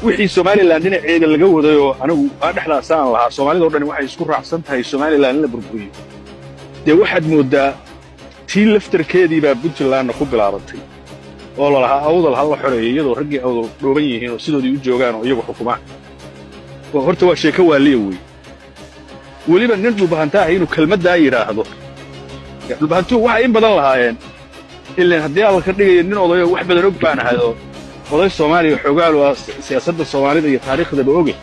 Wixii Somaliland dhinaceeda laga waday oo anigu aa dhexdaasaan lahaa, Soomaalida o dhani waxay isku raacsan tahay Somaliland in la burburiyo. Dee waxaad mooddaa tii laftarkeedii baa Puntlandna ku bilaabantay, oo lalahaa Awdal ha la xoreeyo, iyadoo raggii Awdal dhooban yihiin oo sidoodii u joogaan oo iyagu xukumaan. Horta waa sheeko waaliya wey. Weliba nin Dhulbahanta ah inuu kelmaddaa yidhaahdo. Dhulbahantuhu waxay in badan lahaayeen ilaan haddii Alla ka dhigayo nin odayo wax badan og baan ahay, oo oday Soomaaliya xoogaal waa siyaasadda Soomaalida iyo taariikhdaba oge.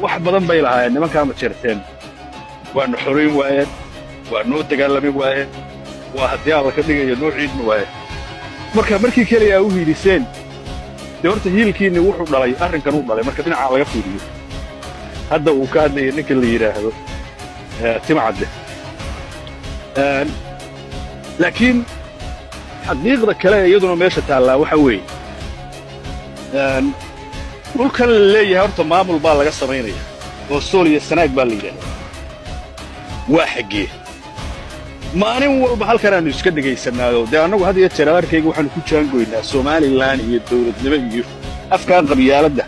Wax badan bay lahaayeen nimankaa ma jeerteen, waana xorayn waayeen, waa noo dagaalami waayeen, waa haddii Alla ka dhigayo noo ciidmi waayeen. Marka markii keliya u hiiliseen, dee horta hiilkiinni wuxuu dhalay arrinkan uu dhalay. Marka dhinacaa laga fiiriyo hadda uu ka hadlaya ninka la yidhaahdo Timacadde, laakiin xaqiiqda kale iyaduna meesha taallaa waxa weeye, dhulkan la leeyahay horta maamul baa laga samaynaya oo Sool iyo Sanaag baa la yidhaahdaa, waa xaggee? Maalin walba halkan aanu iska dhegaysanaayo. Dee annagu had iyo jeer adarkayga waxaanu ku jaangoynaa Somaliland iyo dawladnimo iyo afkaa qabyaaladda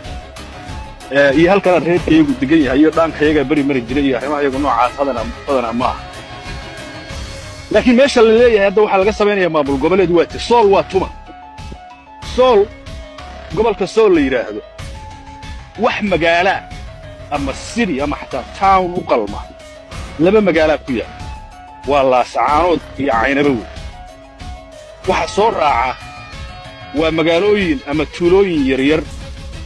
iyo halkanaan reerkayagu degan yahay iyo dhaankayagaa beri mari jiray iyo arrimaha iyagu noocaas hadana badanaa maaha. Laakiin meesha la leeyahay hadda waxaa laga samaynayaa maamul goboleed waa te Sool, waa tuma Sool? Gobolka Sool la yidhaahdo wax magaalaa ama city ama xataa town u qalma laba magaalaa ku yaal, waa Laasacaanood iyo Caynaba wey. Waxa soo raaca waa magaalooyin ama tuulooyin yaryar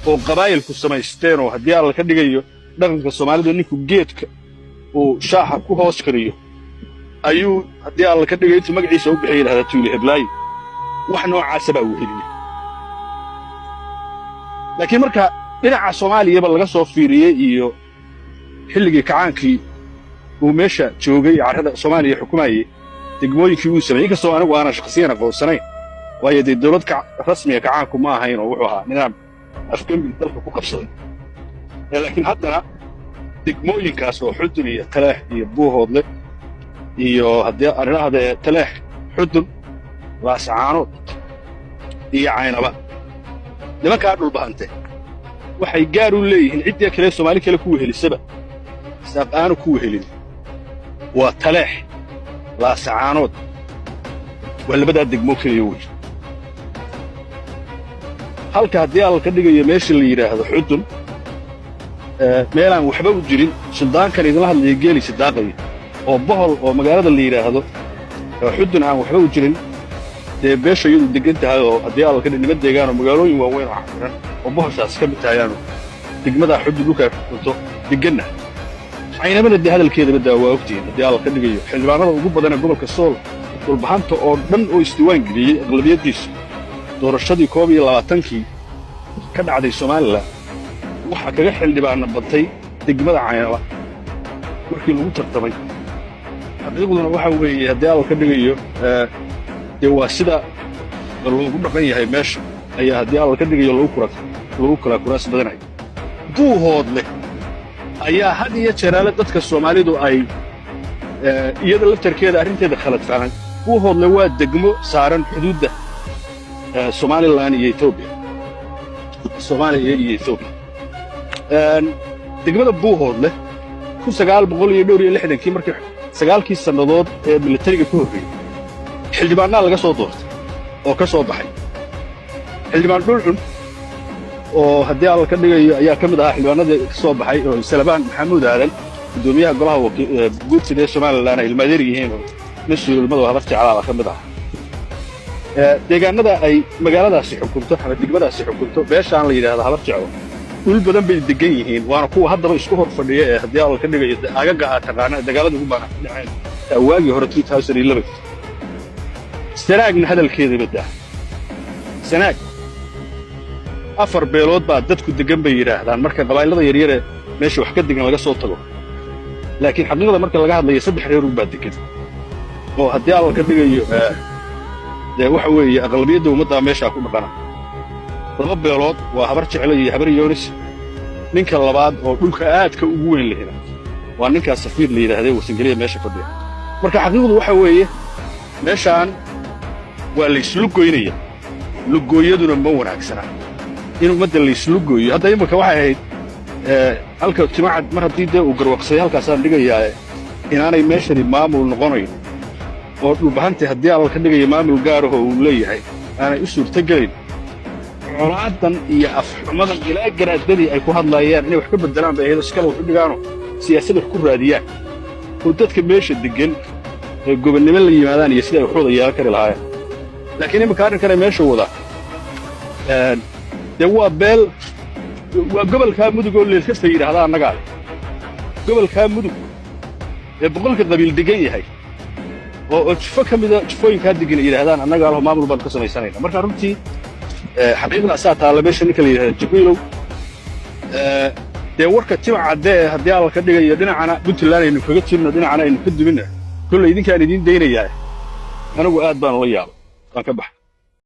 oo qabaa'ilku samaysteen, oo haddii Alla ka dhigayo dhaqanka Soomaalida ninku geedka uu shaaxa ku hoos kariyo ayuu haddii Alla ka dhigayo intuu magaciisa u bixiya yidhahdaa tuuli heblaayo. Wax noocaasa baa weheliya. Laakiin marka dhinaca Soomaaliyaba laga soo fiiriyey iyo xilligii kacaankii uu meesha joogay, carrada Soomaaliya xukumayey, degmooyinkii uu sameeyey, inkastoo anigu aanan shakhsiyan aqoonsanayn, waayo dee dawlad rasmiga kacaanku ma ahayn oo wuxuu ahaa nidaam afgembi dalka ku qabsaday, laakiin haddana degmooyinkaas oo Xudun iyo Taleex iyo Buuhoodle iyo haddii aan idhaahdee Taleex, Xudun, Laasacaanood iyo Caynaba, nimankaa Dhulbahante waxay gaar u leeyihiin, ciddii kale Soomaali kale ku wehelisaba Isaaq aanu ku wehelin, waa Taleex, Laasacaanood, waa labadaa degmo keliya wey. Halka haddii Alla ka dhigayo meesha la yidhaahdo Xudun, meelaan waxba u jirin, suldaankan idinla hadlaya geeliisa daaqaya oo Bohol oo magaalada la yidhaahdo Xudun aan waxba u jirin, dee beesha iyadu deggan tahay oo haddii Alla ka dhig niman deegaan oo magaalooyin waaweyn oo cafiran oo Bohoshaas ka mid tahayaanu degmadaa Xudun dhulkaa xukunto degganna. Caynabana dee hadalkeedaba daa, waa ogtihiin. Haddii Alla ka dhigayo xildhibaanada ugu badan ee gobolka Sool, Dhulbahanta oo dhan oo isdiiwaan geliyey aqlabiyaddiisu doorashadii 21-kii ka dhacday Somaliland, waxaa kaga xildhibaana batay degmada Caynaba markii lagu tartamay. Xaqiiqduna waxa weeye, haddii Alla ka dhigayo, dee waa sida loogu dhaqan yahay meesha ayaa haddii Alla ka dhigayo lagu kala kuraas badanaya. Buuhood leh ayaa had iyo jeeraale dadka Soomaalidu ay iyada laftarkeeda arrinteeda khalad fahman. Buuhoodle waa degmo saaran xuduudda Somaliland iyo Etoobiya, Soomaaliya iyo Etoobiya. Degmada Buuhoodle 1964-kii, markii 9-kii sannadood ee militariga ka horreeyey, xildhibaannaa laga soo doortay oo ka soo baxay. Xildhibaan Dhulcun oo haddii Alla ka dhigayo ayaa ka mid ahaa xildhibaanadii ka soo baxay, oo Salabaan Maxamuud Aadan, guddoomiyaha golaha guurtida ee Somaliland, ay ilmaadeer yihiin oo nin suulilmadu Habar Jeclaaba ka mid ahaa. Deegaanada ay magaaladaasi xukunto ama degmadaasi xukunto beeshaan la yidhaahdo Habar Jeclo dhul badan bay degan yihiin, waana kuwa haddaba isku hor fadhiya ee haddii Alla ka dhigayo agaga aad taqaana dagaalada ugu baana ka dhaceen taa waagii hore. Sanaagna hadalkeedaba daa. Sanaag afar beelood baa dadku deggan bay yidhaahdaan marka qabaa'ilada yaryare meesha wax ka degan laga soo tago, laakiin xaqiiqda marka laga hadlayo saddex reerun baa degan oo haddii Alla ka dhigayo dee waxa weeye aqlabiyadda ummaddaa meeshaa ku dhaqana. Laba beelood waa Habar Jecle iyo Habar Yoonis. Ninka labaad oo dhulka aadka ugu weyn lehina waa ninkaas Safiir la yidhaahdee Warsangeliya meesha fadhiya. Marka xaqiiqdu waxa weeye meeshaan waa la islu goynaya, lugooyaduna ma wanaagsana. In ummadda layslu gooyo hadda imika waxay ahayd halka Timacad mar haddii dee uu garwaqsaday, halkaasaan dhigayaa inaanay meeshani maamul noqonayn oo Dhulbahantay haddii Alla ka dhigayo maamul gaarahoo uu leeyahay aanay u suurtogelayn. Colaadan iyo afxumadan ilaa garaadadii ay ku hadlaayaan inay wax ka beddelaan bay ahayd oo si kale wax u dhigaanoo siyaasad wax ku raadiyaan oo dadka meesha deggan ee gobonnimo la yimaadaan iyo sidai ay wax wada yeelan kari lahaayeen. Laakiin imika arrinkan ay meesha wada dee waa beel, waa gobolkaa Mudug oo Leelkasta yidhaahda annagaa leh. Gobolkaa Mudug ee 100-ka qabiil deggan yahay oo jufo ka mida jufooyinkaa deggan ay yidhahdaan annagaa leho, maamul baanu ka samaysanayna. Marka runtii xaqiiqdaasaa taalla meesha. Ninka la yidhahda Jibriilow, dee warka Timacadde ee haddii Alla ka dhigayo dhinacana Puntland aynu kaga jirno, dhinacana aynu ka duminna, kolley idinkaan idiin daynayaa. Anigu aad baan ula yaabay, waan ka baxay.